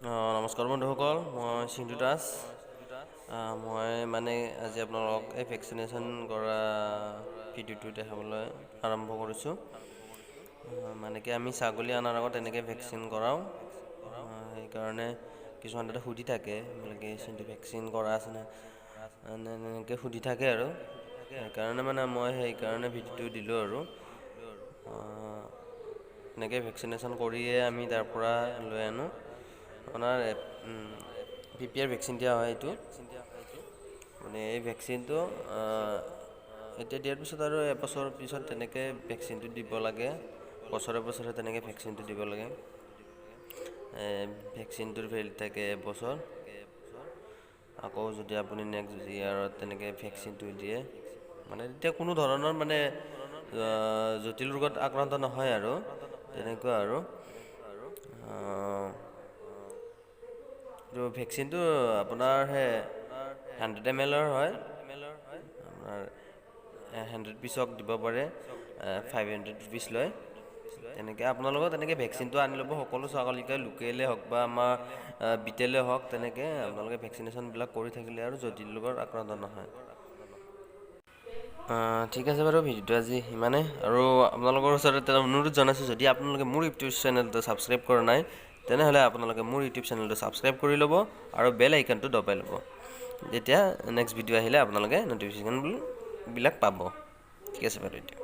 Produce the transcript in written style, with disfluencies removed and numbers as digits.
নমস্কাৰ বন্ধুসকল, মই চিন্তু দাস। মই মানে আজি আপোনালোকক এই ভেকচিনেশ্যন কৰা ভিডিঅ'টো দেখাবলৈ আৰম্ভ কৰিছোঁ। মানে কি, আমি ছাগলী অনাৰ আগত তেনেকৈ ভেকচিন কৰাওঁ। সেইকাৰণে কিছুমান তাতে সুধি থাকে, মানে কি, চিন্তু ভেকচিন কৰা আছেনে, মানে এনেকৈ সুধি থাকে আৰু সেইকাৰণে মানে মই সেইকাৰণে ভিডিঅ'টো দিলোঁ। আৰু এনেকৈ ভেকচিনেশ্যন কৰিয়ে আমি তাৰ পৰা লৈ আনো। আপোনাৰ পিপিআৰ ভেকচিন দিয়া হয়। এইটো মানে এই ভেকচিনটো এতিয়া দিয়াৰ পিছত আৰু এবছৰৰ পিছত তেনেকৈ ভেকচিনটো দিব লাগে। বছৰে বছৰে তেনেকৈ ভেকচিনটো দিব লাগে। ভেকচিনটোৰ ভেলিড থাকে এবছৰ। আকৌ যদি আপুনি নেক্সট ইয়েৰত তেনেকৈ ভেকচিনটো দিয়ে, মানে তেতিয়া কোনো ধৰণৰ মানে জটিল ৰোগত আক্ৰান্ত নহয় আৰু তেনেকুৱা। আৰু এইটো ভেকচিনটো আপোনাৰ সেই 100 এমএলৰ হয়। আপোনাৰ 100 পিচক দিব পাৰে, 500 ৰুপিজ লয়। তেনেকৈ আপোনালোকেও তেনেকৈ ভেকচিনটো আনি ল'ব সকলো ছাগলীকে, লোকেলেই হওক বা আমাৰ বিটেলে হওক। তেনেকৈ আপোনালোকে ভেকচিনেশ্যনবিলাক কৰি থাকিলে আৰু জটিল ৰোগত আক্ৰান্ত নহয়। ঠিক আছে বাৰু, ভিডিঅ'টো আজি ইমানে। আৰু আপোনালোকৰ ওচৰত এটা অনুৰোধ জনাইছোঁ, যদি আপোনালোকে মোৰ ইউটিউব চেনেলটো ছাবস্ক্ৰাইব কৰা নাই, তেনেহ'লে আপোনালোকে মোৰ ইউটিউব চেনেলটো ছাবস্ক্ৰাইব কৰি ল'ব আৰু বেল আইকনটো দবাই ল'ব। তেতিয়া নেক্সট ভিডিঅ' আহিলে আপোনালোকে ন'টিফিকেশ্যনবিলাক পাব। ঠিক আছে বাৰু এতিয়া।